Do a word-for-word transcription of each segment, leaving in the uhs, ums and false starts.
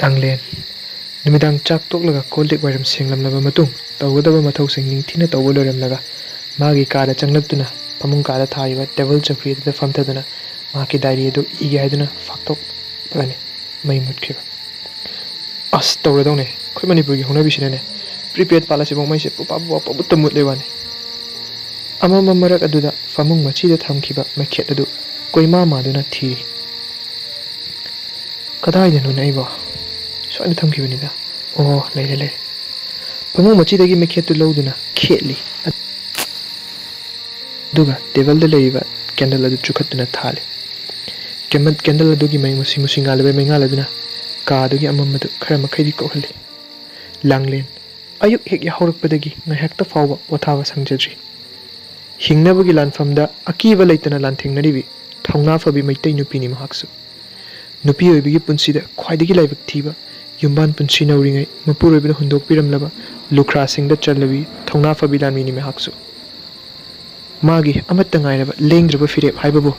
ꯂꯥꯡꯂꯦꯟ꯫ ꯅꯨꯃꯤꯗꯥꯡ ꯆꯥꯛ ꯇꯣꯛꯂꯒ ꯀꯣꯜ ꯂꯤꯛ ꯋꯥꯏꯔꯝ ꯁꯦꯡꯂꯝꯂꯕ ꯃꯇꯨꯡ, ꯇꯧꯒꯗꯕ ꯃꯊꯧꯁꯤꯡ ꯅꯤꯡꯊꯤꯅ ꯇꯧꯕ ꯂꯣꯏꯔꯝꯂꯒ, ꯃꯥꯒꯤ ꯀꯥꯗ ꯆꯪꯂꯛꯇꯨꯅ ꯐꯃꯨꯡ ꯀꯥꯗ ꯊꯥꯔꯤꯕ ꯇꯦꯕꯜ ꯆꯧꯀ꯭ꯔꯤ ꯑꯗꯨꯗ ꯐꯝꯊꯗꯨꯅ ꯃꯍꯥꯛꯀꯤ ꯗꯥꯏꯔꯤ ꯑꯗꯨ ꯏꯒꯦ ꯍꯥꯏꯗꯨꯅ ꯐꯥꯛꯇꯣꯛꯂꯒꯅꯤ ꯃꯩ ꯃꯨꯠꯈꯤꯕ꯫ ꯑꯁ, ꯇꯧꯔꯗꯧꯅꯦ꯫ ꯑꯩꯈꯣꯏ ꯃꯅꯤꯄꯨꯔꯒꯤ ꯍꯧꯅꯕꯤꯁꯤꯅꯅꯦ, ꯄ꯭ꯔꯤꯄꯦꯗ ꯄꯥꯜꯂꯁꯤꯐꯥꯎ ꯃꯩꯁꯦ ꯄꯨꯄꯥ ꯄꯨꯄꯥ ꯄꯨꯃꯨꯠꯇ ꯃꯨꯠꯂꯦ ꯋꯥꯅꯤ꯫ ꯑꯃꯝꯕ ꯃꯔꯛ ꯑꯗꯨꯗ ꯐꯃꯨꯡ ꯃꯆꯤꯗ ꯊꯝꯈꯤꯕ ꯃꯩꯈꯦꯠ ꯑꯗꯨ ꯀꯣꯏꯃꯥ ꯃꯥꯗꯨꯅ ꯊꯤꯔꯤ꯫ ꯀꯗꯥꯏꯗꯅꯣꯅꯦ ꯑꯩꯕꯣ? ꯁ꯭ꯋꯥꯏꯗ ꯊꯝꯈꯤꯕꯅꯤꯗ꯫ ꯑꯣ, ꯂꯩꯔꯦ, ꯂꯩꯔꯦ꯫ ꯐꯃꯨꯡ ꯃꯆꯤꯗꯒꯤ ꯃꯩꯈꯦꯠꯇꯨ ꯂꯧꯗꯨꯅ ꯈꯦꯠꯂꯤ꯫ ꯑꯗꯨꯒ ꯇꯦꯕꯜꯗ ꯂꯩꯔꯤꯕ ꯀꯦꯟꯗꯜ ꯑꯗꯨ ꯆꯨꯈꯠꯇꯨꯅ ꯊꯥꯜꯂꯤ꯫ ꯀꯦꯃꯟ-, ꯀꯦꯟꯗꯜ ꯑꯗꯨꯒꯤ ꯃꯩ ꯃꯨꯁꯤ ꯃꯨꯁꯤ ꯉꯥꯜꯂꯕ ꯃꯩꯉꯥꯜ ꯑꯗꯨꯅ ꯀꯥ ꯑꯗꯨꯒꯤ ꯑꯃꯝꯕꯗꯨ ꯈꯔ ꯃꯈꯩꯗꯤ ꯀꯣꯛꯍꯜꯂꯤ꯫ ꯂꯥꯡꯂꯦꯟ꯫ ꯑꯌꯨꯛ ꯍꯦꯛ ꯌꯥꯍꯧꯔꯛꯄꯗꯒꯤ ꯉꯥꯏꯍꯥꯛꯇ ꯐꯥꯎꯕ ꯄꯣꯊꯥꯕ ꯁꯪꯖꯗ꯭ꯔꯤ꯫ ꯍꯤꯡꯅꯕꯒꯤ ꯂꯥꯟꯐꯝꯗ ꯑꯀꯤꯕ ꯂꯩꯇꯅ ꯂꯥꯟꯊꯦꯡꯅꯔꯤꯕꯤ ꯊꯧꯅꯥ ꯐꯕꯤ ꯃꯩꯇꯩ ꯅꯨꯄꯤꯅꯤ ꯃꯍꯥꯛꯁꯨ꯫ ꯅꯨꯄꯤ ꯑꯣꯏꯕꯒꯤ ꯄꯨꯟꯁꯤꯗ ꯈ꯭ꯋꯥꯏꯗꯒꯤ ꯂꯥꯏꯕꯛ ꯊꯤꯕ, ꯌꯨꯝꯕꯥꯟ ꯄꯨꯟꯁꯤ ꯅꯧꯔꯤꯉꯩ ꯃꯄꯨꯔꯣꯏꯕꯅ ꯍꯨꯟꯗꯣꯛꯄꯤꯔꯝꯂꯕ ꯂꯨꯈ꯭ꯔꯥꯁꯤꯡꯗ ꯆꯜꯂꯕꯤ ꯊꯧꯅꯥ ꯐꯕꯤ ꯂꯥꯟꯃꯤꯅꯤ ꯃꯍꯥꯛꯁꯨ꯫ ꯃꯥꯒꯤ ꯑꯃꯠꯇ ꯉꯥꯏꯔꯕ ꯂꯦꯡꯗ꯭ꯔꯕ ꯐꯤꯔꯦꯞ ꯍꯥꯏꯕꯕꯨ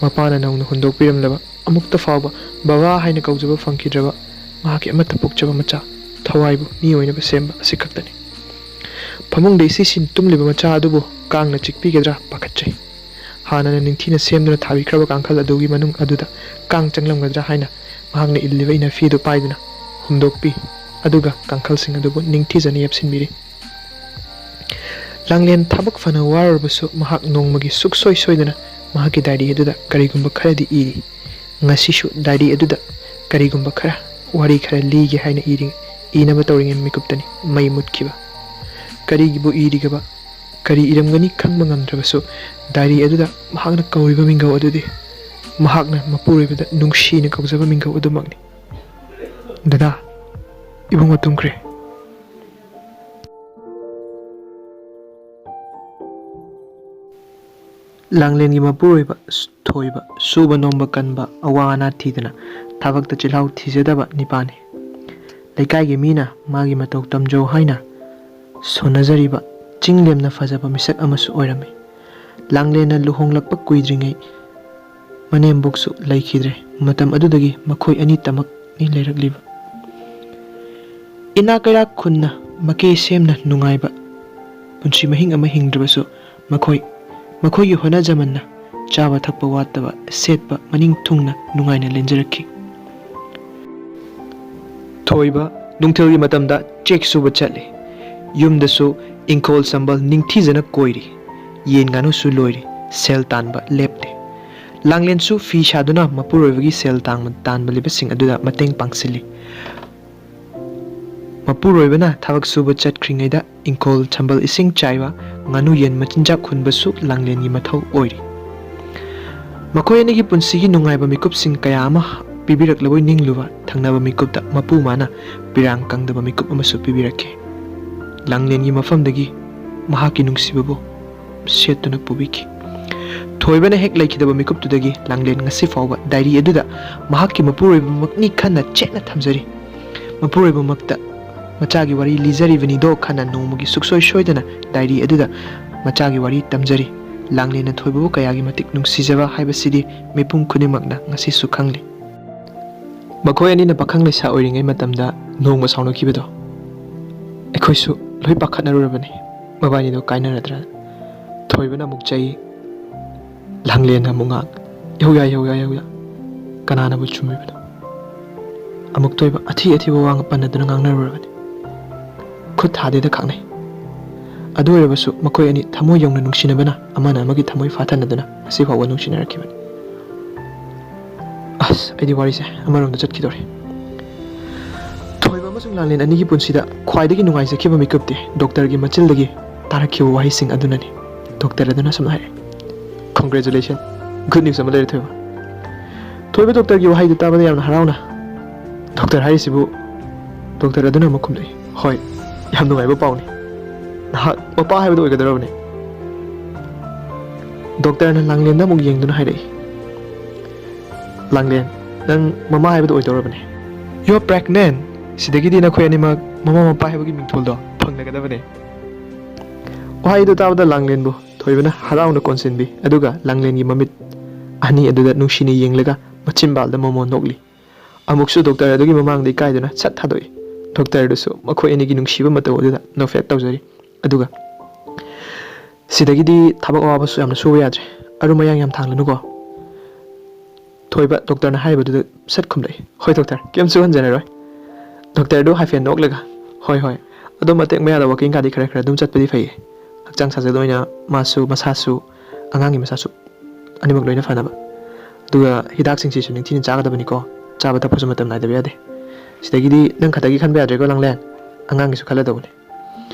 ꯃꯄꯥꯅ ꯅꯧꯅ ꯍꯨꯟꯗꯣꯛꯄꯤꯔꯝꯂꯕ, ꯑꯃꯨꯛꯇ ꯐꯥꯎꯕ ꯕꯕꯥ ꯍꯥꯏꯅ ꯀꯧꯖꯕ ꯐꯪꯈꯤꯗ꯭ꯔꯕ ꯃꯍꯥꯛꯀꯤ ꯑꯃꯠꯇ ꯄꯣꯛꯆꯕ ꯃꯆꯥ, ꯊꯋꯥꯏꯕꯨ ꯃꯤ ꯑꯣꯏꯅꯕ ꯁꯦꯝꯕ ꯑꯁꯤ ꯈꯛꯇꯅꯤ꯫ ꯐꯃꯨꯡꯗ ꯏꯁꯤꯁꯤꯟ ꯇꯨꯝꯂꯤꯕ ꯃꯆꯥ ꯑꯗꯨꯕꯨ ꯀꯥꯡꯅ ꯆꯤꯛꯄꯤꯒꯗ꯭ꯔꯥ ꯄꯥꯈꯠꯆꯩ꯫ ꯍꯥꯟꯅꯅ ꯅꯤꯡꯊꯤꯅ ꯁꯦꯝꯗꯨꯅ ꯊꯥꯕꯤꯈ꯭ꯔꯕ ꯀꯥꯡꯈꯜ ꯑꯗꯨꯒꯤ ꯃꯅꯨꯡ ꯑꯗꯨꯗ ꯀꯥꯡ ꯆꯪꯂꯝꯒꯗ꯭ꯔꯥ ꯍꯥꯏꯅ ꯃꯍꯥꯛꯅ ꯏꯜꯂꯤꯕ ꯏꯅꯐꯤ ꯑꯗꯨ ꯄꯥꯏꯗꯨꯅ ꯍꯨꯝꯗꯣꯛꯄꯤ, ꯑꯗꯨꯒ ꯀꯥꯡꯈꯜꯁꯤꯡ ꯑꯗꯨꯕꯨ ꯅꯤꯡꯊꯤꯖꯅ ꯌꯦꯞꯁꯤꯟꯕꯤꯔꯤ꯫ ꯂꯥꯡꯂꯦꯟ ꯊꯕꯛ ꯐꯅ ꯋꯥꯔꯨꯔꯕꯁꯨ ꯃꯍꯥꯛ ꯅꯣꯡꯃꯒꯤ ꯁꯨꯛꯁꯣꯏ ꯁꯣꯏꯗꯅ ꯃꯍꯥꯛꯀꯤ ꯗꯥꯏꯔꯤ ꯑꯗꯨꯗ ꯀꯔꯤꯒꯨꯝꯕ ꯈꯔꯗꯤ ꯏꯔꯤ꯫ ꯉꯁꯤꯁꯨ ꯗꯥꯏꯔꯤ ꯑꯗꯨꯗ ꯀꯔꯤꯒꯨꯝꯕ ꯈꯔ, ꯋꯥꯔꯤ ꯈꯔ ꯂꯤꯒꯦ ꯍꯥꯏꯅ ꯏꯔꯤ-, ꯏꯅꯕ ꯇꯧꯔꯤꯉꯩ ꯃꯤꯀꯨꯞꯇꯅꯤ ꯃꯩ ꯃꯨꯠꯈꯤꯕ꯫ ꯀꯔꯤꯒꯤꯕꯨ ꯏꯔꯤꯒꯕ? ꯀꯔꯤ ꯏꯔꯝꯒꯅꯤ ꯈꯪꯕ ꯉꯝꯗ꯭ꯔꯕꯁꯨ, ꯗꯥꯏꯔꯤ ꯑꯗꯨꯗ ꯃꯍꯥꯛꯅ ꯀꯧꯔꯤꯕ ꯃꯤꯡꯒꯧ ꯑꯗꯨꯗꯤ ꯃꯍꯥꯛꯅ ꯃꯄꯨꯔꯣꯏꯕꯗ ꯅꯨꯡꯁꯤꯅ ꯀꯧꯖꯕ ꯃꯤꯡꯒꯧ ꯑꯗꯨꯃꯛꯅꯤ꯫ "ꯗꯗꯥ, ꯏꯕꯨꯡꯉꯣ ꯇꯨꯝꯈ꯭ꯔꯦ꯫" ꯂꯥꯡꯂꯦꯟꯒꯤ ꯃꯄꯨꯔꯣꯏꯕ, ꯊꯣꯏꯕ, ꯁꯨꯕ ꯅꯣꯝꯕ ꯀꯟꯕ, ꯑꯋꯥ ꯑꯅꯥ ꯊꯤꯗꯅ ꯊꯕꯛꯇ ꯆꯤꯜꯍꯥꯎ ꯊꯤꯖꯗꯕ ꯅꯤꯄꯥꯅꯤ꯫ ꯂꯩꯀꯥꯏꯒꯤ ꯃꯤꯅ ꯃꯥꯒꯤ ꯃꯇꯧ ꯇꯝꯖꯧ ꯍꯥꯏꯅ ꯁꯣꯟꯅꯖꯔꯤꯕ ꯆꯤꯡ ꯂꯦꯝꯅ ꯐꯖꯕ ꯃꯤꯁꯛ ꯑꯃꯁꯨ ꯑꯣꯏꯔꯝꯃꯤ꯫ ꯂꯥꯡꯂꯦꯟꯅ ꯂꯨꯍꯣꯡꯂꯛꯄ ꯀꯨꯏꯗ꯭ꯔꯤꯉꯩ ꯃꯅꯦꯝꯕꯣꯛꯁꯨ ꯂꯩꯈꯤꯗ꯭ꯔꯦ꯫ ꯃꯇꯝ ꯑꯗꯨꯗꯒꯤ ꯃꯈꯣꯏ ꯑꯅꯤꯇꯃꯛꯅꯤ ꯂꯩꯔꯛꯂꯤꯕ꯫ ꯏꯅꯥꯛ ꯀꯩꯔꯥꯛ ꯈꯨꯟꯅ ꯃꯀꯦ ꯁꯦꯝꯅ ꯅꯨꯡꯉꯥꯏꯕ ꯄꯨꯟꯁꯤ ꯃꯍꯤꯡ ꯑꯃ ꯍꯤꯡꯗ꯭ꯔꯕꯁꯨ, ꯃꯈꯣꯏ ꯃꯈꯣꯏꯒꯤ ꯍꯣꯠꯅꯖꯃꯟꯅ ꯆꯥꯕ ꯊꯛꯄ ꯋꯥꯠꯇꯕ, ꯁꯦꯠꯄ ꯃꯅꯤꯡ ꯊꯨꯡꯅ ꯅꯨꯡꯉꯥꯏꯅ ꯂꯦꯟꯖꯔꯛꯈꯤ꯫ ꯊꯣꯏꯕ ꯅꯨꯡꯊꯤꯜꯒꯤ ꯃꯇꯝꯗ ꯆꯦꯛ ꯁꯨꯕ ꯆꯠꯂꯤ꯫ ꯌꯨꯝꯗꯁꯨ ꯏꯪꯈꯣꯜ ꯁꯝꯕꯜ ꯅꯤꯡꯊꯤꯖꯅ ꯀꯣꯏꯔꯤ꯫ ꯌꯦꯟ ꯉꯥꯅꯨꯁꯨ ꯂꯣꯏꯔꯤ꯫ ꯁꯦꯜ ꯇꯥꯟꯕ ꯂꯦꯞꯇꯦ꯫ ꯂꯥꯡꯂꯦꯟꯁꯨ ꯐꯤ ꯁꯥꯗꯨꯅ ꯃꯄꯨꯔꯣꯏꯕꯒꯤ ꯁꯦꯜ ꯇꯥꯡ-, ꯇꯥꯟꯕ ꯂꯦꯞꯄꯁꯤꯡ ꯑꯗꯨꯗ ꯃꯇꯦꯡ ꯄꯥꯡꯁꯤꯜꯂꯤ꯫ ꯃꯄꯨꯔꯣꯏꯕꯅ ꯊꯕꯛ ꯁꯨꯕ ꯆꯠꯈ꯭ꯔꯤꯉꯩꯗ ꯏꯪꯈꯣꯜ ꯁꯝꯕꯜ ꯏꯁꯤꯡ ꯆꯥꯏꯕ, ꯉꯥꯅꯨ ꯌꯦꯟ ꯃꯆꯤꯟꯖꯥꯛ ꯍꯨꯟꯕꯁꯨ ꯂꯥꯡꯂꯦꯟꯒꯤ ꯃꯊꯧ ꯑꯣꯏꯔꯤ꯫ ꯃꯈꯣꯏ ꯑꯅꯤꯒꯤ ꯄꯨꯟꯁꯤꯒꯤ ꯅꯨꯡꯉꯥꯏꯕ ꯃꯤꯀꯨꯞꯁꯤꯡ ꯀꯌꯥ ꯑꯃ ꯄꯤꯕꯤꯔꯛꯂꯕꯣꯏ ꯅꯤꯡꯂꯨꯕ ꯊꯪꯅꯕ ꯃꯤꯀꯨꯞꯇ ꯃꯄꯨ ꯃꯥꯅ ꯄꯤꯔꯥꯡ ꯀꯪꯗꯕ ꯃꯤꯀꯨꯞ ꯑꯃꯁꯨ ꯄꯤꯕꯤꯔꯛꯈꯤ꯫ ꯂꯥꯡꯂꯦꯟꯒꯤ ꯃꯐꯝꯗꯒꯤ ꯃꯍꯥꯛꯀꯤ ꯅꯨꯡꯁꯤꯕꯕꯨ ꯁꯦꯠꯇꯨꯅ ꯄꯨꯕꯤꯈꯤ꯫ ꯊꯣꯏꯕꯅ ꯍꯦꯛ ꯂꯩꯈꯤꯗꯕ ꯃꯤꯀꯨꯞꯇꯨꯗꯒꯤ ꯂꯥꯡꯂꯦꯟ ꯉꯁꯤ ꯐꯥꯎꯕ ꯗꯥꯏꯔꯤ ꯑꯗꯨꯗ ꯃꯍꯥꯛꯀꯤ ꯃꯄꯨꯔꯣꯏꯕꯃꯛꯅꯤ ꯈꯟꯅ ꯆꯦꯠꯅ ꯊꯝꯖꯔꯤ꯫ ꯃꯄꯨꯔꯣꯏꯕꯃꯛꯇ ꯃꯆꯥꯒꯤ ꯋꯥꯔꯤ ꯂꯤꯖꯔꯤꯕꯅꯤꯗꯣ ꯈꯟꯅ ꯅꯣꯡꯃꯒꯤ ꯁꯨꯛꯁꯣꯏ ꯁꯣꯏꯗꯅ ꯗꯥꯏꯔꯤ ꯑꯗꯨꯗ ꯃꯆꯥꯒꯤ ꯋꯥꯔꯤ ꯇꯝꯖꯔꯤ꯫ ꯂꯥꯡꯂꯦꯟꯅ ꯊꯣꯏꯕꯕꯨ ꯀꯌꯥꯒꯤ ꯃꯇꯤꯛ ꯅꯨꯡꯁꯤꯖꯕ ꯍꯥꯏꯕꯁꯤꯗꯤ ꯃꯤꯄꯨꯝ ꯈꯨꯗꯤꯡꯃꯛꯅ ꯉꯁꯤꯁꯨ ꯈꯪꯂꯤ꯫ ꯃꯈꯣꯏ ꯑꯅꯤꯅ ꯄꯥꯈꯪ ꯂꯩꯁꯥ ꯑꯣꯏꯔꯤꯉꯩ ꯃꯇꯝꯗ ꯅꯣꯡꯃ ꯁꯥꯎꯅꯈꯤꯕꯗꯣ ꯑꯩꯈꯣꯏꯁꯨ ꯂꯣꯏ ꯄꯥꯈꯠꯅꯔꯨꯔꯕꯅꯤ, ꯃꯕꯥꯅꯤꯗꯣ ꯀꯥꯏꯅꯔꯗ꯭ꯔꯥ꯫ ꯊꯣꯏꯕꯅ ꯑꯃꯨꯛ ꯆꯩ, ꯂꯥꯡꯂꯦꯟꯅ ꯑꯃꯨꯛ ꯉꯥꯡ, "ꯏꯍꯧ ꯌꯥ, ꯏꯍꯧ ꯌꯥ, ꯏꯍꯧ ꯌꯥ꯫ ꯀꯅꯥꯅꯕꯨ ꯆꯨꯝꯃꯤꯕꯅꯣ?" ꯑꯃꯨꯛꯇ ꯑꯣꯏꯕ ꯑꯊꯤ ꯑꯊꯤꯕ ꯋꯥ ꯄꯟꯅꯗꯨꯅ ꯉꯥꯡꯅꯔꯨꯔꯕꯅꯤ꯫ ꯈꯨꯠ ꯊꯥꯗꯦꯗ ꯈꯥꯛꯅꯩ꯫ ꯑꯗꯨ ꯑꯣꯏꯔꯕꯁꯨ ꯃꯈꯣꯏ ꯑꯅꯤ ꯊꯃꯣꯏ ꯌꯧꯅ ꯅꯨꯡꯁꯤꯅꯕꯅ ꯑꯃꯅ ꯑꯃꯒꯤ ꯊꯃꯣꯏ ꯐꯥꯊꯅꯗꯨꯅ ꯉꯁꯤ ꯐꯥꯎꯕ ꯅꯨꯡꯁꯤꯅꯔꯛꯈꯤꯕꯅꯤ꯫ ꯑꯁ, ꯑꯩꯗꯤ ꯋꯥꯔꯤꯁꯦ ꯑꯃꯔꯣꯝꯗ ꯆꯠꯈꯤꯗꯧꯔꯦ꯫ ꯊꯣꯏꯕ ꯑꯃꯁꯨꯡ ꯂꯥꯡꯂꯦꯟ ꯑꯅꯤꯒꯤ ꯄꯨꯟꯁꯤꯗ ꯈ꯭ꯋꯥꯏꯗꯒꯤ ꯅꯨꯡꯉꯥꯏꯖꯈꯤꯕ ꯃꯤꯀꯨꯞꯇꯤ ꯗꯣꯛꯇꯔꯒꯤ ꯃꯆꯤꯜꯗꯒꯤ ꯇꯥꯔꯛꯈꯤꯕ ꯋꯥꯍꯩꯁꯤꯡ ꯑꯗꯨꯅꯅꯤ꯫ ꯗꯣꯛꯇꯔ ꯑꯗꯨꯅ ꯑꯁꯨꯝꯅ ꯍꯥꯏꯔꯛꯏ, "Congratulations, good news ꯑꯃ ꯂꯩꯔꯦ ꯊꯣꯏꯕ꯫" ꯊꯣꯏꯕ ꯗꯣꯛꯇꯔꯒꯤ ꯋꯥꯍꯩꯗꯨ ꯇꯥꯕꯗ ꯌꯥꯝꯅ ꯍꯔꯥꯎꯅ, "ꯗꯣꯛꯇꯔ ꯍꯥꯏꯔꯤꯁꯤꯕꯨ?" ꯗꯣꯛꯇꯔ ꯑꯗꯨꯅ ꯑꯃꯨꯛ ꯈꯨꯝꯂꯛꯏ, "ꯍꯣꯏ, ꯌꯥꯝ ꯅꯨꯡꯉꯥꯏꯕ ꯄꯥꯎꯅꯤ꯫ ꯅꯍꯥꯛ ꯃꯄꯥ ꯍꯥꯏꯕꯗꯨ ꯑꯣꯏꯒꯗꯧꯔꯕꯅꯤ꯫" ꯗꯣꯛꯇꯔꯅ ꯂꯥꯡꯂꯦꯟꯗ ꯑꯃꯨꯛ ꯌꯦꯡꯗꯨꯅ ꯍꯥꯏꯔꯛꯏ, "ꯂꯥꯡꯂꯦꯟ, ꯅꯪ ꯃꯃꯥ ꯍꯥꯏꯕꯗꯨ ꯑꯣꯏꯗꯧꯔꯕꯅꯤ꯫ You're pregnant! ꯁꯤꯗꯒꯤꯗꯤ ꯅꯈꯣꯏ ꯑꯅꯤꯃꯛ ꯃꯃꯥ ꯃꯄꯥ ꯍꯥꯏꯕꯒꯤ ꯃꯤꯡꯊꯣꯜꯗꯣ ꯐꯪꯂꯒꯗꯕꯅꯤ꯫" ꯋꯥꯍꯩꯗꯨ ꯇꯥꯕꯗ ꯂꯥꯡꯂꯦꯟꯕꯨ ꯊꯣꯏꯕꯅ ꯍꯔꯥꯎꯅ ꯀꯣꯟꯁꯤꯟꯕꯤ, ꯑꯗꯨꯒ ꯂꯥꯡꯂꯦꯟꯒꯤ ꯃꯃꯤꯠ ꯑꯅꯤ ꯑꯗꯨꯗ ꯅꯨꯡꯁꯤꯅ ꯌꯦꯡꯂꯒ ꯃꯆꯤꯟꯕꯥꯜꯗ ꯃꯣꯃꯣꯟ ꯅꯣꯛꯂꯤ꯫ ꯑꯃꯨꯛꯁꯨ ꯗꯣꯛꯇꯔ ꯑꯗꯨꯒꯤ ꯃꯃꯥꯡꯗ ꯏꯀꯥꯏꯗꯨꯅ ꯁꯠ ꯊꯥꯗꯣꯛꯏ꯫ ꯗꯣꯛꯇꯔꯗꯨꯁꯨ ꯃꯈꯣꯏ ꯑꯅꯤꯒꯤ ꯅꯨꯡꯁꯤꯕ ꯃꯇꯧ ꯑꯗꯨꯗ ꯅꯣꯛꯐꯦꯠ ꯇꯧꯖꯔꯤ꯫ ꯑꯗꯨꯒ, "ꯁꯤꯗꯒꯤꯗꯤ ꯊꯕꯛ ꯑꯋꯥꯕꯁꯨ ꯌꯥꯝꯅ ꯁꯨꯕ ꯌꯥꯗ꯭ꯔꯦ, ꯑꯔꯨꯝ ꯑꯌꯥꯡ ꯌꯥꯝ ꯊꯥꯡꯂꯅꯨꯀꯣ꯫ ꯊꯣꯏꯕ, ꯗꯣꯛꯇꯔꯅ ꯍꯥꯏꯔꯤꯕꯗꯨꯗ ꯁꯠ ꯈꯨꯝꯂꯛꯏ꯫ ꯍꯣꯏ ꯗꯣꯛꯇꯔ, ꯀꯩꯝ ꯁꯨꯍꯟꯖꯔꯔꯣꯏ꯫" ꯗꯣꯛꯇꯔꯗꯨ ꯍꯥꯏꯐꯦꯠ ꯅꯣꯛꯂꯒ, "ꯍꯣꯏ, ꯍꯣꯏ, ꯑꯗꯣ ꯃꯇꯦꯛ ꯃꯌꯥꯗ ꯋꯥꯀꯤꯡ ꯀꯥꯗꯤ ꯈꯔ ꯈꯔ ꯑꯗꯨꯝ ꯆꯠꯄꯗꯤ ꯐꯩꯌꯦ꯫ ꯍꯛꯆꯥꯡ ꯁꯥꯖꯦꯜ ꯑꯣꯏꯅ ꯃꯥꯁꯨ, ꯃꯁꯥꯁꯨ, ꯑꯉꯥꯡꯒꯤ ꯃꯁꯥꯁꯨ, ꯑꯅꯤꯃꯛ ꯂꯣꯏꯅ ꯐꯅꯕ꯫ ꯑꯗꯨꯒ ꯍꯤꯗꯥꯛꯁꯤꯡꯁꯤꯁꯨ ꯅꯤꯡꯊꯤꯅ ꯆꯥꯒꯗꯕꯅꯤꯀꯣ꯫ ꯆꯥꯕ ꯊꯛꯄꯁꯨ ꯃꯇꯝ ꯅꯥꯏꯗꯕ ꯌꯥꯗꯦ꯫ ꯁꯤꯗꯒꯤꯗꯤ ꯅꯪ ꯈꯛꯇꯒꯤ ꯈꯟꯕ ꯌꯥꯗ꯭ꯔꯦꯀꯣ ꯂꯥꯡꯂꯦꯟ, ꯑꯉꯥꯡꯒꯤꯁꯨ ꯈꯜꯂꯗꯧꯕꯅꯤ꯫"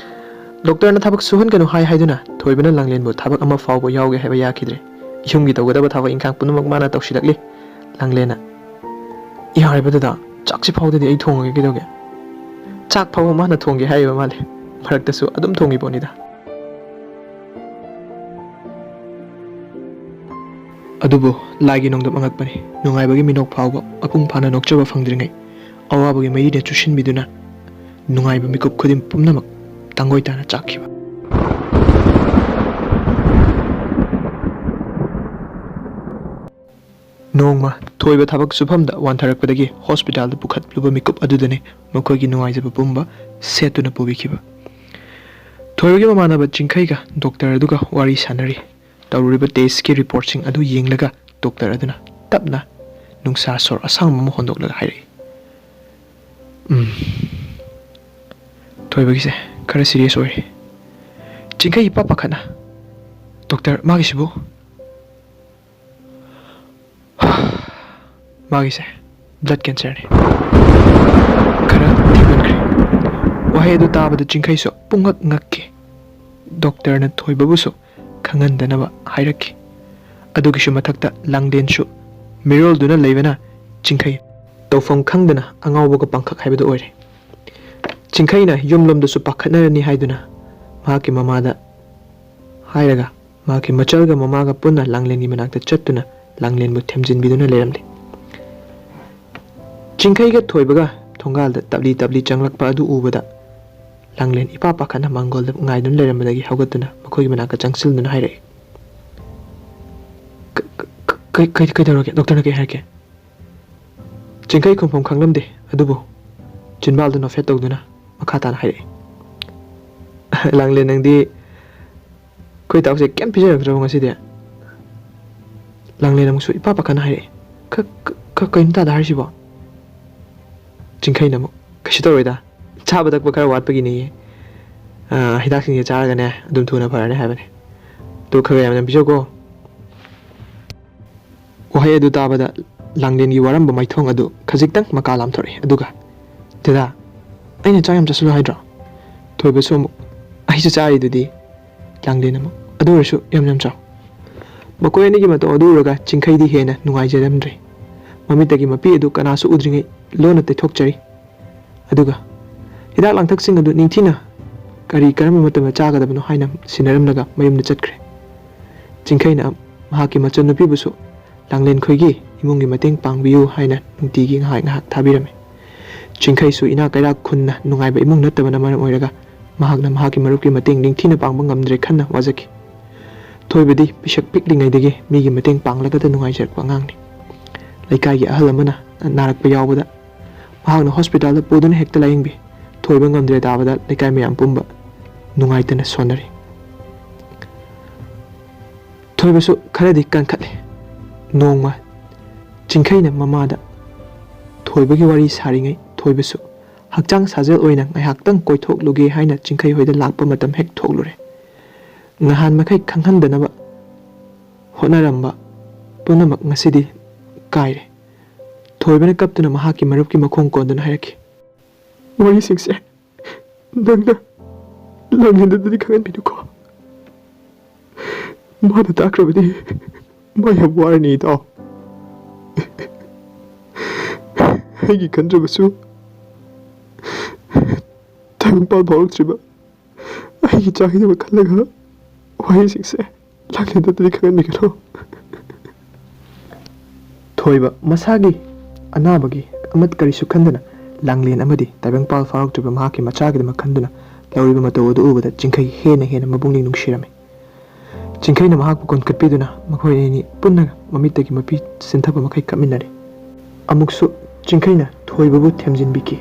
ꯗꯣꯛꯇꯔꯅ ꯊꯕꯛ ꯁꯨꯍꯟꯒꯅꯨ ꯍꯥꯏ ꯍꯥꯏꯗꯨꯅ ꯊꯣꯏꯕꯅ ꯂꯥꯡꯂꯦꯟꯕꯨ ꯊꯕꯛ ꯑꯃ ꯐꯥꯎꯕ ꯌꯥꯎꯒꯦ ꯍꯥꯏꯕ ꯌꯥꯈꯤꯗ꯭ꯔꯦ꯫ ꯌꯨꯝꯒꯤ ꯇꯧꯒꯗꯕ ꯊꯕꯛ ꯏꯪꯈꯥꯡ ꯄꯨꯝꯅꯃꯛ ꯃꯥꯅ ꯇꯧꯁꯤꯜꯂꯛꯂꯤ꯫ ꯂꯥꯡꯂꯦꯟꯅ, "ꯌꯥꯔꯦꯕ ꯗꯗꯥ, ꯆꯥꯛꯁꯤ ꯐꯥꯎꯗꯗꯤ ꯑꯩ ꯊꯣꯡꯉꯒꯦ ꯀꯩꯗꯧꯒꯦ?" ꯆꯥꯛ ꯐꯥꯎꯕ ꯃꯥꯅ ꯊꯣꯡꯒꯦ ꯍꯥꯏꯔꯤꯕ ꯃꯥꯜꯂꯦ꯫ ꯃꯔꯛꯇꯁꯨ ꯑꯗꯨꯝ ꯊꯣꯡꯉꯤ ꯄꯣꯠꯅꯤꯗ꯫ ꯑꯗꯨꯕꯨ ꯂꯥꯏꯒꯤ ꯅꯣꯡꯗꯝ ꯑꯉꯛꯄꯅꯤ꯫ ꯅꯨꯡꯉꯥꯏꯕꯒꯤ ꯃꯤꯅꯣꯛ ꯐꯥꯎꯕ ꯃꯄꯨꯡ ꯐꯥꯅ ꯅꯣꯛꯆꯕ ꯐꯪꯗ꯭ꯔꯤꯉꯩ, ꯑꯋꯥꯕꯒꯤ ꯃꯩꯔꯤꯅ ꯆꯨꯁꯤꯟꯕꯤꯗꯨꯅ ꯅꯨꯡꯉꯥꯏꯕ ꯃꯤꯀꯨꯞ ꯈꯨꯗꯤꯡ ꯄꯨꯝꯅꯃꯛ ꯇꯥꯡꯒꯣꯏ ꯇꯥꯅ ꯆꯥꯛꯈꯤꯕ꯫ ꯅꯣꯡꯃ ꯊꯣꯏꯕ ꯊꯕꯛ ꯁꯨꯐꯝꯗ ꯋꯥꯟꯊꯔꯛꯄꯗꯒꯤ ꯍꯣꯁꯄꯤꯇꯥꯜꯗ ꯄꯨꯈꯠꯂꯨꯕ ꯃꯤꯀꯨꯞ ꯑꯗꯨꯗꯅꯤ ꯃꯈꯣꯏꯒꯤ ꯅꯨꯡꯉꯥꯏꯖꯕ ꯄꯨꯝꯕ ꯁꯦꯠꯇꯨꯅ ꯄꯨꯕꯤꯈꯤꯕ꯫ ꯊꯣꯏꯕꯒꯤ ꯃꯃꯥꯟꯅꯕ ꯆꯤꯡꯈꯩꯒ ꯗꯣꯛꯇꯔ ꯑꯗꯨꯒ ꯋꯥꯔꯤ ꯁꯥꯅꯔꯤ꯫ ꯇꯧꯔꯨꯔꯤꯕ ꯇꯦꯁꯀꯤ ꯔꯤꯄꯣꯔꯠꯁꯤꯡ ꯑꯗꯨ ꯌꯦꯡꯂꯒ ꯗꯣꯛꯇꯔ ꯑꯗꯨꯅ ꯇꯞꯅ ꯅꯨꯡꯁꯥ ꯁꯣꯔ ꯑꯁꯥꯡꯕ ꯑꯃ ꯍꯣꯟꯗꯣꯛꯂꯒ ꯍꯥꯏꯔꯛꯏ, "ꯎꯝ, ꯊꯣꯏꯕꯒꯤꯁꯦ ꯈꯔ ꯁꯤꯔꯤꯌꯁ ꯑꯣꯏꯔꯦ꯫" ꯆꯤꯡꯈꯩ ꯏꯄꯥ ꯄꯥꯈꯠꯅ, "ꯗꯣꯛꯇꯔ, ꯃꯥꯒꯤꯁꯤꯕꯨ?" "ꯃꯥꯒꯤꯁꯦ ꯕ꯭ꯂꯗ ꯀꯦꯟꯁꯔꯅꯤ꯫" ꯈꯔ ꯊꯦꯡꯃꯟꯈ꯭ꯔꯦ꯫ ꯋꯥꯍꯩ ꯑꯗꯨ ꯇꯥꯕꯗ ꯆꯤꯡꯈꯩꯁꯨ ꯄꯨꯡꯉꯛ ꯉꯛꯈꯤ꯫ ꯗꯣꯛꯇꯔꯅ ꯊꯣꯏꯕꯕꯨꯁꯨ ꯈꯪꯍꯟꯗꯅꯕ ꯍꯥꯏꯔꯛꯈꯤ꯫ ꯑꯗꯨꯒꯤꯁꯨ ꯃꯊꯛꯇ ꯂꯥꯡꯂꯦꯟꯁꯨ ꯃꯤꯔꯣꯜꯗꯨꯅ ꯂꯩꯕꯅ ꯆꯤꯡꯈꯩ ꯇꯧꯐꯝ ꯈꯪꯗꯅ ꯑꯉꯥꯎꯕꯒ ꯄꯥꯡꯈꯛ ꯍꯥꯏꯕꯗꯨ ꯑꯣꯏꯔꯦ꯫ ꯆꯤꯡꯈꯩꯅ ꯌꯨꯝꯂꯣꯝꯗꯁꯨ ꯄꯥꯈꯠꯅꯔꯅꯤ ꯍꯥꯏꯗꯨꯅ ꯃꯍꯥꯛꯀꯤ ꯃꯃꯥꯗ ꯍꯥꯏꯔꯒ ꯃꯍꯥꯛꯀꯤ ꯃꯆꯜꯒ ꯃꯃꯥꯒ ꯄꯨꯟꯅ ꯂꯥꯡꯂꯦꯟꯒꯤ ꯃꯅꯥꯛꯇ ꯆꯠꯇꯨꯅ ꯂꯥꯡꯂꯦꯟꯕꯨ ꯊꯦꯝꯖꯤꯟꯕꯤꯗꯨꯅ ꯂꯩꯔꯝꯂꯦ꯫ ꯆꯤꯡꯈꯩꯒ ꯊꯣꯏꯕꯒ ꯊꯣꯡꯒꯥꯜꯗ ꯇꯞꯂꯤ ꯇꯞꯂꯤ ꯆꯪꯂꯛꯄ ꯑꯗꯨ ꯎꯕꯗ ꯂꯥꯡꯂꯦꯟ ꯏꯄꯥ ꯄꯥꯈꯠꯅ ꯃꯥꯡꯒꯣꯜꯗ ꯉꯥꯏꯗꯨꯅ ꯂꯩꯔꯝꯕꯗꯒꯤ ꯍꯧꯒꯠꯇꯨꯅ ꯃꯈꯣꯏꯒꯤ ꯃꯅꯥꯛꯇ ꯆꯪꯁꯤꯟꯗꯨꯅ ꯍꯥꯏꯔꯛꯏ, "ꯀ-, ꯀ-, ꯀ-, ꯀꯩ-, ꯀꯩ-, ꯀꯩꯗꯧꯔꯒꯦ? ꯗꯣꯛꯇꯔꯅ ꯀꯩ ꯍꯥꯏꯔꯛꯀꯦ?" ꯆꯤꯡꯈꯩ ꯈꯨꯝꯐꯝ ꯈꯪꯂꯝꯗꯦ, ꯑꯗꯨꯕꯨ ꯆꯤꯟꯕꯥꯜꯗꯨ ꯅꯣꯐꯦꯠ ꯇꯧꯗꯨꯅ ꯃꯈꯥ ꯇꯥꯅ ꯍꯥꯏꯔꯛꯏ꯫ "ꯂꯥꯡꯂꯦꯟ, ꯅꯪꯗꯤ ꯑꯩꯈꯣꯏ ꯏꯇꯥꯎꯁꯦ ꯀꯩꯝ ꯄꯤꯖꯔꯛꯇ꯭ꯔꯕꯣ ꯉꯁꯤꯗꯤ?" ꯂꯥꯡꯂꯦꯟ ꯑꯃꯨꯛꯁꯨ ꯏꯄꯥ ꯄꯥꯈꯠꯅ ꯍꯥꯏꯔꯛꯏ꯫ "ꯀ-, ꯀ-, ꯀ-, ꯀꯩꯅꯣ ꯇꯥꯗ ꯍꯥꯏꯔꯤꯁꯤꯕꯣ?" ꯆꯤꯡꯈꯩꯅ ꯑꯃꯨꯛ, "ꯀꯩꯁꯨ ꯇꯧꯔꯣꯏꯗ, ꯆꯥꯕ ꯊꯛꯄ ꯈꯔ ꯋꯥꯠꯄꯒꯤꯅꯦꯌꯦ꯫ ꯑꯥ, ꯍꯤꯗꯥꯛꯁꯤꯡꯁꯦ ꯆꯥꯔꯒꯅꯦ ꯑꯗꯨꯝ ꯊꯨꯅ ꯐꯔꯅꯤ ꯍꯥꯏꯕꯅꯦ꯫ ꯑꯗꯨ ꯈꯔ ꯌꯥꯝ ꯌꯥꯝ ꯄꯤꯖꯧꯀꯣ꯫" ꯋꯥꯍꯩ ꯑꯗꯨ ꯇꯥꯕꯗ ꯂꯥꯡꯂꯦꯟꯒꯤ ꯋꯥꯔꯝꯕ ꯃꯥꯏꯊꯣꯡ ꯑꯗꯨ ꯈꯖꯤꯛꯇꯪ ꯃꯀꯥ ꯂꯥꯝꯊꯣꯔꯛꯏ꯫ ꯑꯗꯨꯒ, "ꯗꯗꯥ, ꯑꯩꯅ ꯆꯥꯛ ꯌꯥꯝ ꯆꯥꯁꯤꯜꯂꯨ ꯍꯥꯏꯗ꯭ꯔꯣ?" ꯊꯣꯏꯕꯁꯨ ꯑꯃꯨꯛ, "ꯑꯩꯁꯨ ꯆꯥꯔꯤꯗꯨꯗꯤ꯫" ꯂꯥꯡꯂꯦꯟ ꯑꯃꯨꯛ, "ꯑꯗꯨ ꯑꯣꯏꯔꯁꯨ ꯌꯥꯝ ꯌꯥꯝ ꯆꯥꯎ꯫" ꯃꯈꯣꯏ ꯑꯅꯤꯒꯤ ꯃꯇꯧ ꯑꯗꯨ ꯎꯔꯒ ꯆꯤꯡꯈꯩꯗꯤ ꯍꯦꯟꯅ ꯅꯨꯡꯉꯥꯏꯖꯔꯝꯗ꯭ꯔꯦ꯫ ꯃꯃꯤꯠꯇꯒꯤ ꯃꯄꯤ ꯑꯗꯨ ꯀꯅꯥꯁꯨ ꯎꯗ꯭ꯔꯤꯉꯩ ꯂꯣꯟꯅ ꯇꯩꯊꯣꯛꯆꯔꯤ꯫ ꯑꯗꯨꯒ ꯍꯤꯗꯥꯛ ꯂꯥꯡꯊꯛꯁꯤꯡ ꯑꯗꯨ ꯅꯤꯡꯊꯤꯅ ꯀꯔꯤ ꯀꯔꯝꯕ ꯃꯇꯝꯗ ꯆꯥꯒꯗꯕꯅꯣ ꯍꯥꯏꯅ ꯁꯤꯟꯅꯔꯝꯂꯒ ꯃꯌꯨꯝꯗ ꯆꯠꯈ꯭ꯔꯦ꯫ ꯆꯤꯡꯈꯩꯅ ꯃꯍꯥꯛꯀꯤ ꯃꯆꯟꯅꯨꯄꯤꯕꯨꯁꯨ ꯂꯥꯡꯂꯦꯟ ꯈꯣꯏꯒꯤ ꯏꯃꯨꯡꯒꯤ ꯃꯇꯦꯡ ꯄꯥꯡꯕꯤꯌꯨ ꯍꯥꯏꯅ ꯅꯨꯡꯇꯤꯒꯤ ꯉꯥꯏꯍꯥꯛ ꯉꯥꯏꯍꯥꯛ ꯊꯥꯕꯤꯔꯝꯃꯤ꯫ ꯆꯤꯡꯈꯩꯁꯨ ꯏꯅꯥꯛ ꯀꯩꯔꯥꯛ ꯈꯨꯟꯅ ꯅꯨꯡꯉꯥꯏꯕ ꯏꯃꯨꯡ ꯅꯠꯇꯕꯅ ꯃꯔꯝ ꯑꯣꯏꯔꯒ ꯃꯍꯥꯛꯅ ꯃꯍꯥꯛꯀꯤ ꯃꯔꯨꯞꯀꯤ ꯃꯇꯦꯡ ꯅꯤꯡꯊꯤꯅ ꯄꯥꯡꯕ ꯉꯝꯗ꯭ꯔꯦ ꯈꯟꯅ ꯋꯥꯖꯈꯤ꯫ ꯊꯣꯏꯕꯗꯤ ꯄꯤꯁꯛ ꯄꯤꯛꯂꯤꯉꯩꯗꯒꯤ ꯃꯤꯒꯤ ꯃꯇꯦꯡ ꯄꯥꯡꯂꯒꯇ ꯅꯨꯡꯉꯥꯏꯖꯔꯛꯄ ꯑꯉꯥꯡꯅꯤ꯫ ꯂꯩꯀꯥꯏꯒꯤ ꯑꯍꯜ ꯑꯃꯅ ꯅꯥꯔꯛꯄ ꯌꯥꯎꯕꯗ ꯃꯍꯥꯛꯅ ꯍꯣꯁꯄꯤꯇꯥꯜꯗ ꯄꯨꯗꯨꯅ ꯍꯦꯛꯇ ꯂꯥꯌꯦꯡꯕꯤ꯫ ꯊꯣꯏꯕ ꯉꯝꯗ꯭ꯔꯦ ꯇꯥꯕꯗ ꯂꯩꯀꯥꯏ ꯃꯌꯥꯝ ꯄꯨꯝꯕ ꯅꯨꯡꯉꯥꯏꯇꯅ ꯁꯣꯟꯅꯔꯤ꯫ ꯊꯣꯏꯕꯁꯨ ꯈꯔꯗꯤ ꯀꯟꯈꯠꯂꯦ꯫ ꯅꯣꯡꯃ ꯆꯤꯡꯈꯩꯅ ꯃꯃꯥꯗ ꯊꯣꯏꯕꯒꯤ ꯋꯥꯔꯤ ꯁꯥꯔꯤꯉꯩ ꯊꯣꯏꯕꯁꯨ ꯍꯛꯆꯥꯡ ꯁꯥꯖꯦꯜ ꯑꯣꯏꯅ ꯉꯥꯏꯍꯥꯛꯇꯪ ꯀꯣꯏꯊꯣꯛꯂꯨꯒꯦ ꯍꯥꯏꯅ ꯆꯤꯡꯈꯩ ꯍꯣꯏꯗ ꯂꯥꯛꯄ ꯃꯇꯝ ꯍꯦꯛ ꯊꯣꯛꯂꯨꯔꯦ꯫ ꯅꯍꯥꯟ ꯃꯈꯩ ꯈꯪꯍꯟꯗꯅꯕ ꯍꯣꯠꯅꯔꯝꯕ ꯄꯨꯝꯅꯃꯛ ꯉꯁꯤꯗꯤ ꯀꯥꯏꯔꯦ꯫ ꯊꯣꯏꯕꯅ ꯀꯞꯇꯨꯅ ꯃꯍꯥꯛꯀꯤ ꯃꯔꯨꯞꯀꯤ ꯃꯈꯣꯡ ꯀꯣꯟꯗꯨꯅ ꯍꯥꯏꯔꯛꯈꯤ, "ꯋꯥꯔꯤꯁꯤꯡꯁꯦ ꯅꯪꯅ ꯂꯥꯡꯂꯦꯟꯗꯗꯤ ꯈꯪꯍꯟꯕꯤꯅꯨꯀꯣ꯫ ꯃꯥꯅ ꯇꯥꯈ꯭ꯔꯕꯗꯤ ꯃꯥ ꯌꯥꯝ ꯋꯥꯔꯅꯤ, ꯏꯇꯥꯎ꯫ ꯑꯩꯒꯤ ꯈꯟꯗ꯭ꯔꯕꯁꯨ ꯇꯥꯏꯕꯪꯄꯥꯟ ꯐꯥꯎꯔꯛꯇ꯭ꯔꯤꯕ ꯑꯩꯒꯤ ꯏꯆꯥꯒꯤꯗꯃꯛ ꯈꯜꯂꯒ ꯋꯥꯍꯩꯁꯤꯡꯁꯦ ꯂꯥꯡꯂꯦꯟꯗꯗꯤ ꯈꯪꯍꯟꯕꯤꯒꯅꯨ꯫" ꯊꯣꯏꯕ ꯃꯁꯥꯒꯤ ꯑꯅꯥꯕꯒꯤ ꯑꯃꯠ ꯀꯔꯤꯁꯨ ꯈꯟꯗꯅ ꯂꯥꯡꯂꯦꯟ ꯑꯃꯗꯤ ꯇꯥꯏꯕꯪꯄꯥꯜ ꯐꯥꯎꯔꯛꯇ꯭ꯔꯤꯕ ꯃꯍꯥꯛꯀꯤ ꯃꯆꯥꯒꯤꯗꯃꯛ ꯈꯟꯗꯨꯅ ꯂꯧꯔꯤꯕ ꯃꯇꯧ ꯑꯗꯨ ꯎꯕꯗ ꯆꯤꯡꯈꯩ ꯍꯦꯟꯅ ꯍꯦꯟꯅ ꯃꯕꯨꯛꯅꯤꯡ ꯅꯨꯡꯁꯤꯔꯝꯃꯤ꯫ ꯆꯤꯡꯈꯩꯅ ꯃꯍꯥꯛꯄꯨ ꯀꯣꯟꯈꯠꯄꯤꯗꯨꯅ ꯃꯈꯣꯏ ꯑꯅꯤ ꯄꯨꯟꯅ ꯃꯃꯤꯠꯇꯒꯤ ꯃꯄꯤ ꯁꯤꯟꯊꯕ ꯃꯈꯩ ꯀꯞꯃꯤꯟꯅꯔꯤ꯫ ꯑꯃꯨꯛꯁꯨ ꯆꯤꯡꯈꯩꯅ ꯊꯣꯏꯕꯕꯨ ꯊꯦꯝꯖꯤꯟꯕꯤꯈꯤ꯫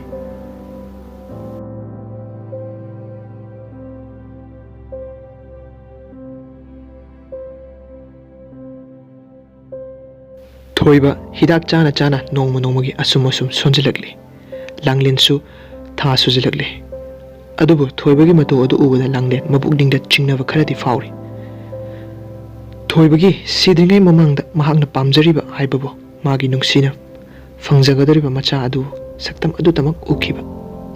ꯊꯣꯏꯕ ꯍꯤꯗꯥꯛ ꯆꯥꯅ ꯆꯥꯅ ꯅꯣꯡꯃ ꯅꯣꯡꯃꯒꯤ ꯑꯁꯨꯝ ꯑꯁꯨꯝ ꯁꯣꯟꯖꯤꯜꯂꯛꯂꯤ꯫ ꯂꯥꯡꯂꯦꯟꯁꯨ ꯊꯥ ꯁꯨꯖꯤꯜꯂꯛꯂꯤ꯫ ꯑꯗꯨꯕꯨ ꯊꯣꯏꯕꯒꯤ ꯃꯇꯧ ꯑꯗꯨ ꯎꯕꯗ ꯂꯥꯡꯂꯦꯟ ꯃꯄꯨꯛꯅꯤꯡꯗ ꯆꯤꯡꯅꯕ ꯈꯔꯗꯤ ꯐꯥꯎꯔꯤ꯫ ꯊꯣꯏꯕꯒꯤ ꯁꯤꯗ꯭ꯔꯤꯉꯩ ꯃꯃꯥꯡꯗ ꯃꯍꯥꯛꯅ ꯄꯥꯝꯖꯔꯤꯕ ꯍꯥꯏꯕꯕꯨ ꯃꯥꯒꯤ ꯅꯨꯡꯁꯤꯅ ꯐꯪꯖꯒꯗꯧꯔꯤꯕ ꯃꯆꯥ ꯑꯗꯨ ꯁꯛꯇꯝ ꯑꯗꯨꯇꯃꯛ ꯎꯈꯤꯕ,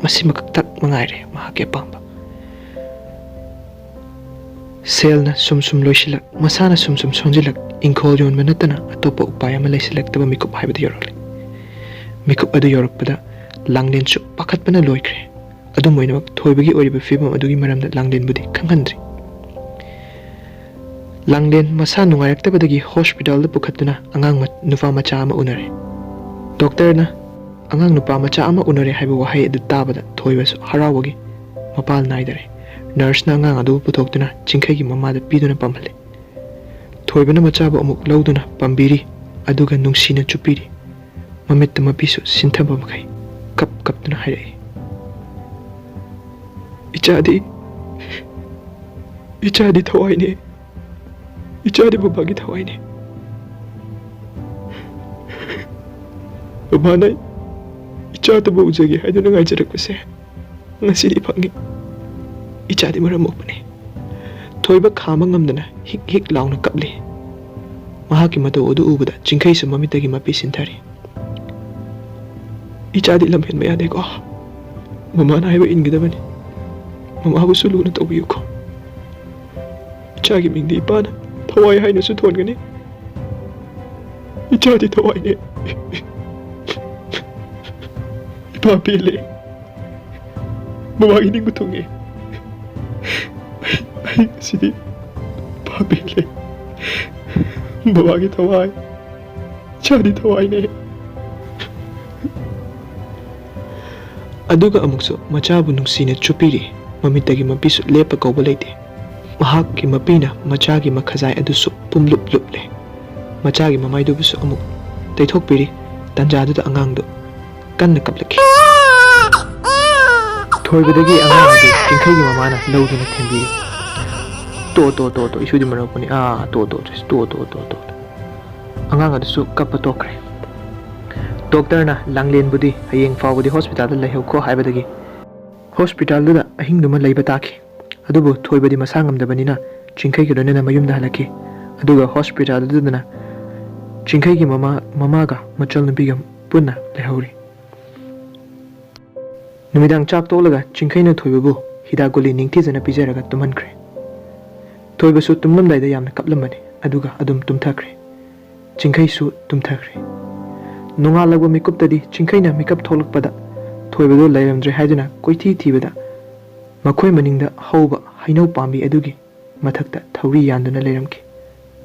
ꯃꯁꯤꯃꯛꯇꯛ ꯃꯉꯥꯏꯔꯦ ꯃꯍꯥꯛꯀꯤ ꯑꯄꯥꯝꯕ꯫ ꯁꯦꯜꯅ ꯁꯨꯝ ꯁꯨꯝ ꯂꯣꯏꯁꯤꯜꯂꯛ, ꯃꯁꯥꯅ ꯁꯨꯝ ꯁꯨꯝ ꯁꯣꯟꯖꯤꯜꯂꯛ, ꯏꯪꯈꯣꯜ ꯌꯣꯟꯕ ꯅꯠꯇꯅ ꯑꯇꯣꯞꯄ ꯎꯄꯥꯏ ꯑꯃ ꯂꯩꯁꯤꯜꯂꯛꯇꯕ ꯃꯤꯀꯨꯞ ꯍꯥꯏꯕꯗꯨ ꯌꯧꯔꯛꯂꯦ꯫ ꯃꯤꯀꯨꯞ ꯑꯗꯨ ꯌꯧꯔꯛꯄꯗ ꯂꯥꯡꯂꯦꯟꯁꯨ ꯄꯥꯈꯠꯄꯅ ꯂꯣꯏꯈ꯭ꯔꯦ꯫ ꯑꯗꯨꯝ ꯑꯣꯏꯅꯃꯛ ꯊꯣꯏꯕꯒꯤ ꯑꯣꯏꯔꯤꯕ ꯐꯤꯕꯝ ꯑꯗꯨꯒꯤ ꯃꯔꯝꯗ ꯂꯥꯡꯂꯦꯟꯕꯨꯗꯤ ꯈꯪꯍꯟꯗ꯭ꯔꯤ꯫ ꯂꯥꯡꯂꯦꯟ ꯃꯁꯥ ꯅꯨꯡꯉꯥꯏꯔꯛꯇꯕꯗꯒꯤ ꯍꯣꯁꯄꯤꯇꯥꯜꯗ ꯄꯨꯈꯠꯇꯨꯅ ꯑꯉꯥꯡ ꯃ-, ꯅꯨꯄꯥ ꯃꯆꯥ ꯑꯃ ꯎꯅꯔꯦ꯫ ꯗꯣꯛꯇꯔꯅ "ꯑꯉꯥꯡ ꯅꯨꯄꯥ ꯃꯆꯥ ꯑꯃ ꯎꯅꯔꯦ" ꯍꯥꯏꯕ ꯋꯥꯍꯩ ꯑꯗꯨ ꯇꯥꯕꯗ ꯊꯣꯏꯕꯁꯨ ꯍꯔꯥꯎꯕꯒꯤ ꯃꯄꯥꯜ ꯅꯥꯏꯗꯔꯦ꯫ ꯅꯔꯁꯅ ꯑꯉꯥꯡ ꯑꯗꯨꯕꯨ ꯄꯨꯊꯣꯛꯇꯨꯅ ꯆꯤꯡꯈꯩꯒꯤ ꯃꯃꯥꯗ ꯄꯤꯗꯨꯅ ꯄꯝꯍꯜꯂꯦ꯫ ꯊꯣꯏꯕꯅ ꯃꯆꯥꯕꯨ ꯑꯃꯨꯛ ꯂꯧꯗꯨꯅ ꯄꯝꯕꯤꯔꯤ, ꯑꯗꯨꯒ ꯅꯨꯡꯁꯤꯅ ꯆꯨꯞꯄꯤꯔꯤ꯫ ꯃꯃꯤꯠꯇ ꯃꯄꯤꯁꯨ ꯁꯤꯟꯊꯕ ꯃꯈꯩ ꯀꯞ ꯀꯞꯇꯨꯅ ꯍꯥꯏꯔꯛꯏ, "ꯏꯆꯥꯗꯤ, ꯏꯆꯥꯗꯤ ꯊꯋꯥꯏꯅꯦ꯫ ꯏꯆꯥꯗꯤ ꯕꯕꯥꯒꯤ ꯊꯋꯥꯏꯅꯦ꯫ ꯕꯕꯥꯅ ꯏꯆꯥꯇꯕꯨ ꯎꯖꯒꯦ ꯍꯥꯏꯗꯨꯅ ꯉꯥꯏꯖꯔꯛꯄꯁꯦ ꯉꯁꯤꯗꯤ ꯐꯪꯉꯤ꯫ ꯏꯆꯥꯗꯤ ꯃꯔꯝ ꯃꯣꯛꯄꯅꯤ"꯫ ꯊꯣꯏꯕ ꯈꯥꯝꯕ ꯉꯝꯗꯅ ꯍꯤꯛ ꯍꯤꯛ ꯂꯥꯎꯅ ꯀꯞꯂꯤ꯫ ꯃꯍꯥꯛꯀꯤ ꯃꯇꯧ ꯑꯗꯨ ꯎꯕꯗ ꯆꯤꯡꯈꯩꯁꯨ ꯃꯃꯤꯠꯇꯒꯤ ꯃꯄꯤ ꯁꯤꯟꯊꯔꯤ꯫ "ꯏꯆꯥꯗꯤ ꯂꯝꯍꯦꯟꯕ ꯌꯥꯗꯦꯀꯣ꯫ ꯃꯃꯥꯅ ꯍꯥꯏꯕ ꯏꯟꯒꯗꯕꯅꯤ꯫ ꯃꯃꯥꯕꯨꯁꯨ ꯂꯨꯅ ꯇꯧꯕꯤꯌꯨꯀꯣ꯫ ꯏꯆꯥꯒꯤ ꯃꯤꯡꯗꯤ ꯏꯄꯥꯅ ꯊꯋꯥꯏ ꯍꯥꯏꯅꯁꯨ ꯊꯣꯟꯒꯅꯤ꯫ ꯏꯆꯥꯗꯤ ꯊꯋꯥꯏꯅꯦ꯫ ꯏꯄꯥ ꯄꯦꯜꯂꯦ꯫ ꯕꯕꯥꯒꯤ ꯅꯤꯡꯕ ꯊꯨꯡꯉꯦ꯫ ꯑꯩ, ꯑꯩ ꯉꯁꯤꯗꯤ ꯏꯄꯥ ꯄꯦꯜꯂꯦ꯫ ꯕꯕꯥꯒꯤ ꯊꯋꯥꯏ, ꯏꯆꯥꯗꯤ ꯊꯋꯥꯏꯅꯦ"꯫ ꯑꯗꯨꯒ ꯑꯃꯨꯛꯁꯨ ꯃꯆꯥꯕꯨ ꯅꯨꯡꯁꯤꯅ ꯆꯨꯞꯄꯤꯔꯤ꯫ ꯃꯃꯤꯠꯇꯒꯤ ꯃꯄꯤꯁꯨ ꯂꯦꯞꯄ ꯀꯧꯕ ꯂꯩꯇꯦ꯫ ꯃꯍꯥꯛꯀꯤ ꯃꯄꯤꯅ ꯃꯆꯥꯒꯤ ꯃꯈꯖꯥꯏ ꯑꯗꯨꯁꯨ ꯄꯨꯝꯂꯨꯞ ꯂꯨꯞꯂꯦ꯫ ꯃꯆꯥꯒꯤ ꯃꯃꯥꯏꯗꯨꯕꯨꯁꯨ ꯑꯃꯨꯛ ꯇꯩꯊꯣꯛꯄꯤꯔꯤ꯫ ꯇꯥꯟꯖꯥꯗꯨꯗ ꯑꯉꯥꯡꯗꯨ ꯀꯟꯅ ꯀꯞꯂꯛꯈꯤ꯫ ꯊꯣꯏꯕꯗꯒꯤ ꯑꯉꯥꯡ ꯑꯗꯨ ꯆꯤꯡꯈꯩꯒꯤ ꯃꯃꯥꯅ ꯂꯧꯗꯨꯅ ꯊꯦꯝꯕꯤꯔꯤ꯫ "ꯇꯣ, ꯇꯣ, ꯇꯣ, ꯇꯣ, ꯏꯁꯨꯗꯤ ꯃꯔꯛꯄꯅꯤ꯫ ꯑꯥ, ꯇꯣ, ꯇꯣ, ꯇꯣ, ꯇꯣ, ꯇꯣ, ꯇꯣ"꯫ ꯑꯉꯥꯡ ꯑꯗꯨꯁꯨ ꯀꯞꯄ ꯇꯣꯛꯈ꯭ꯔꯦ꯫ ꯗꯣꯛꯇꯔꯅ ꯂꯥꯡꯂꯦꯟꯕꯨꯗꯤ ꯍꯌꯦꯡ ꯐꯥꯎꯕꯗꯤ ꯍꯣꯁꯄꯤꯇꯥꯜꯗ ꯂꯩꯍꯧꯈꯣ ꯍꯥꯏꯕꯗꯒꯤ ꯍꯣꯁꯄꯤꯇꯥꯜꯗꯨꯗ ꯑꯍꯤꯡꯗꯨꯃ ꯂꯩꯕ ꯇꯥꯈꯤ꯫ ꯑꯗꯨꯕꯨ ꯊꯣꯏꯕꯗꯤ ꯃꯁꯥ ꯉꯝꯗꯕꯅꯤꯅ ꯆꯤꯡꯈꯩꯒ ꯂꯣꯏꯅꯅ ꯃꯌꯨꯝꯗ ꯍꯜꯂꯛꯈꯤ꯫ ꯑꯗꯨꯒ ꯍꯣꯁꯄꯤꯇꯥꯜꯗꯨꯗꯅ ꯆꯤꯡꯈꯩꯒꯤ ꯃꯃꯥ, ꯃꯃꯥꯒ ꯃꯆꯜꯅꯨꯄꯤꯒ ꯄꯨꯟꯅ ꯂꯩꯍꯧꯔꯤ꯫ ꯅꯨꯃꯤꯗꯥꯡ ꯆꯥꯛ ꯇꯣꯛꯂꯒ ꯆꯤꯡꯈꯩꯅ ꯊꯣꯏꯕꯕꯨ ꯍꯤꯗꯥꯛ ꯒꯨꯂꯤ ꯅꯤꯡꯊꯤꯖꯅ ꯄꯤꯖꯔꯒ ꯇꯨꯝꯍꯟꯈ꯭ꯔꯦ꯫ ꯊꯣꯏꯕꯁꯨ ꯇꯨꯝꯂꯝꯗꯥꯏꯗ ꯌꯥꯝꯅ ꯀꯞꯂꯝꯕꯅꯤ, ꯑꯗꯨꯒ ꯑꯗꯨꯝ ꯇꯨꯝꯊꯈ꯭ꯔꯦ꯫ ꯆꯤꯡꯈꯩꯁꯨ ꯇꯨꯝꯊꯈ꯭ꯔꯦ꯫ ꯅꯣꯡꯉꯥꯜꯂꯛꯄ ꯃꯤꯀꯨꯞꯇꯗꯤ ꯆꯤꯡꯈꯩꯅ ꯃꯤꯀꯞ ꯊꯣꯛꯂꯛꯄꯗ ꯊꯣꯏꯕꯗꯨ ꯂꯩꯔꯝꯗ꯭ꯔꯦ ꯍꯥꯏꯗꯨꯅ ꯀꯣꯏꯊꯤ ꯊꯤꯕꯗ ꯃꯈꯣꯏ ꯃꯅꯤꯡꯗ ꯍꯧꯕ ꯍꯩꯅꯧ ꯄꯥꯝꯕꯤ ꯑꯗꯨꯒꯤ ꯃꯊꯛꯇ ꯊꯧꯔꯤ ꯌꯥꯟꯗꯨꯅ ꯂꯩꯔꯝꯈꯤ꯫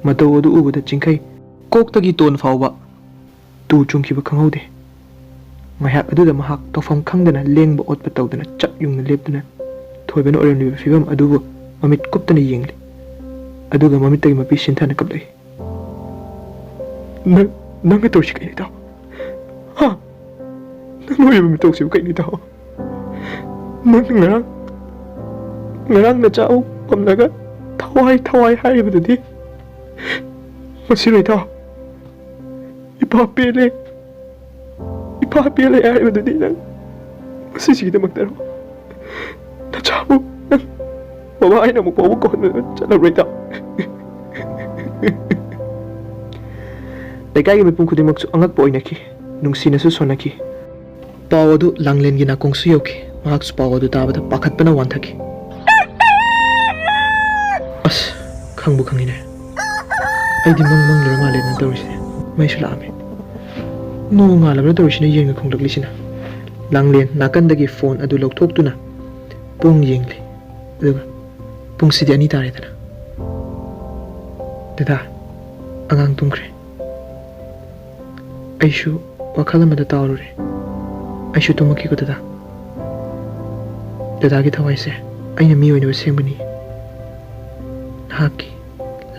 ꯃꯇꯧ ꯑꯗꯨ ꯎꯕꯗ ꯆꯤꯡꯈꯩ ꯀꯣꯛꯇꯒꯤ ꯇꯣꯟ ꯐꯥꯎꯕ ꯇꯨ ꯆꯨꯡꯈꯤꯕ ꯈꯪꯍꯧꯗꯦ꯫ ꯉꯥꯏꯍꯥꯛ ꯑꯗꯨꯗ ꯃꯍꯥꯛ ꯇꯧꯐꯝ ꯈꯪꯗꯅ ꯂꯦꯡꯕ ꯑꯣꯠꯄ ꯇꯧꯗꯨꯅ ꯆꯞ ꯌꯨꯡꯅ ꯂꯦꯞꯇꯨꯅ ꯊꯣꯏꯕꯅ ꯑꯣꯏꯔꯝꯂꯤꯕ ꯐꯤꯕꯝ ꯑꯗꯨꯕꯨ ꯃꯃꯤꯠ ꯀꯨꯞꯇꯅ ꯌꯦꯡꯂꯤ꯫ ꯑꯗꯨꯒ ꯃꯃꯤꯠꯇꯒꯤ ꯃꯄꯤ ꯁꯤꯟꯊꯅ ꯀꯞꯂꯛꯏ꯫ "ꯅꯪ, ꯅꯪꯅ ꯇꯧꯔꯤꯁꯤ ꯀꯩꯅꯣ, ꯏꯇꯥꯎ? ꯍꯥ? ꯅꯪ ꯑꯣꯏꯔꯤꯕ ꯃꯇꯧꯁꯤꯕꯨ ꯀꯩꯅꯣ, ꯏꯇꯥꯎ? ꯅꯪ ꯉꯔꯥꯡ, ꯉꯔꯥꯡ ꯅꯆꯥ ꯑꯃꯨꯛ ꯄꯝꯂꯒ ꯊꯋꯥꯏ, ꯊꯋꯥꯏ ꯍꯥꯏꯔꯤꯕꯗꯨꯗꯤ ꯃꯁꯤꯔꯣ, ꯏꯇꯥꯎ? ꯏꯄꯥ ꯄꯦꯜꯂꯦ, ꯏꯄꯥ ꯄꯦꯜꯂꯦ ꯍꯥꯏꯔꯤꯕꯗꯨꯗꯤ ꯅꯪ ꯃꯁꯤꯁꯤꯒꯤꯗꯃꯛꯇꯔꯣ? ꯅꯆꯥꯕꯨ ꯅꯪ ꯃꯃꯥ ꯑꯩꯅ ꯑꯃꯨꯛ ꯐꯥꯎꯕ ꯀꯧꯍꯟꯕ ꯆꯠꯂꯔꯣꯏꯗ?" ꯂꯩꯀꯥꯏꯒꯤ ꯃꯤꯄꯨꯝ ꯈꯨꯗꯤꯡꯃꯛꯁꯨ ꯑꯉꯛꯄ ꯑꯣꯏꯅꯈꯤ, ꯅꯨꯡꯁꯤꯅꯁꯨ ꯁꯣꯟꯅꯈꯤ꯫ ꯄꯥꯎ ꯑꯗꯨ ꯂꯥꯡꯂꯦꯟꯒꯤ ꯅꯥꯀꯣꯡꯁꯨ ꯌꯧꯈꯤ꯫ ꯃꯍꯥꯛꯁꯨ ꯄꯥꯎ ꯑꯗꯨ ꯇꯥꯕꯗ ꯄꯥꯈꯠꯄꯅ ꯋꯥꯟꯊꯈꯤ꯫ "ꯑꯁ, ꯈꯪꯕꯨ ꯈꯪꯉꯤꯅꯦ꯫ ꯑꯩꯗꯤ ꯃꯪ ꯃꯪꯂꯨꯔ ꯃꯥꯜꯂꯦꯅ ꯇꯧꯔꯤꯁꯦ꯫ ꯃꯩꯁꯨ ꯂꯥꯛꯑꯝꯃꯦ꯫ ꯅꯣꯡ ꯉꯥꯜꯂꯕ꯭ꯔꯥ ꯇꯧꯔꯤꯁꯤꯅ ꯌꯦꯡꯅ ꯈꯣꯡꯂꯛꯂꯤꯁꯤꯅ?" ꯂꯥꯡꯂꯦꯟ ꯅꯥꯀꯟꯗꯒꯤ ꯐꯣꯟ ꯑꯗꯨ ꯂꯧꯊꯣꯛꯇꯨꯅ ꯄꯨꯡ ꯌꯦꯡꯂꯤ꯫ ꯑꯗꯨꯒ ꯄꯨꯡꯁꯤꯗꯤ ꯑꯅꯤ ꯇꯥꯔꯦꯗꯅ꯫ "ꯗꯗꯥ, ꯑꯉꯥꯡ ꯇꯨꯝꯈ꯭ꯔꯦ꯫ ꯑꯩꯁꯨ ꯋꯥꯈꯜ ꯑꯃꯗ ꯇꯥꯎꯔꯨꯔꯦ꯫ ꯑꯩꯁꯨ ꯇꯨꯝꯃꯛꯈꯤꯀꯣ ꯗꯗꯥ꯫ ꯗꯗꯥꯒꯤ ꯊꯋꯥꯏꯁꯦ ꯑꯩꯅ ꯃꯤ ꯑꯣꯏꯅꯕ ꯁꯦꯝꯒꯅꯤ꯫ ꯅꯍꯥꯛꯀꯤ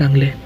ꯂꯥꯡꯂꯦꯟ"꯫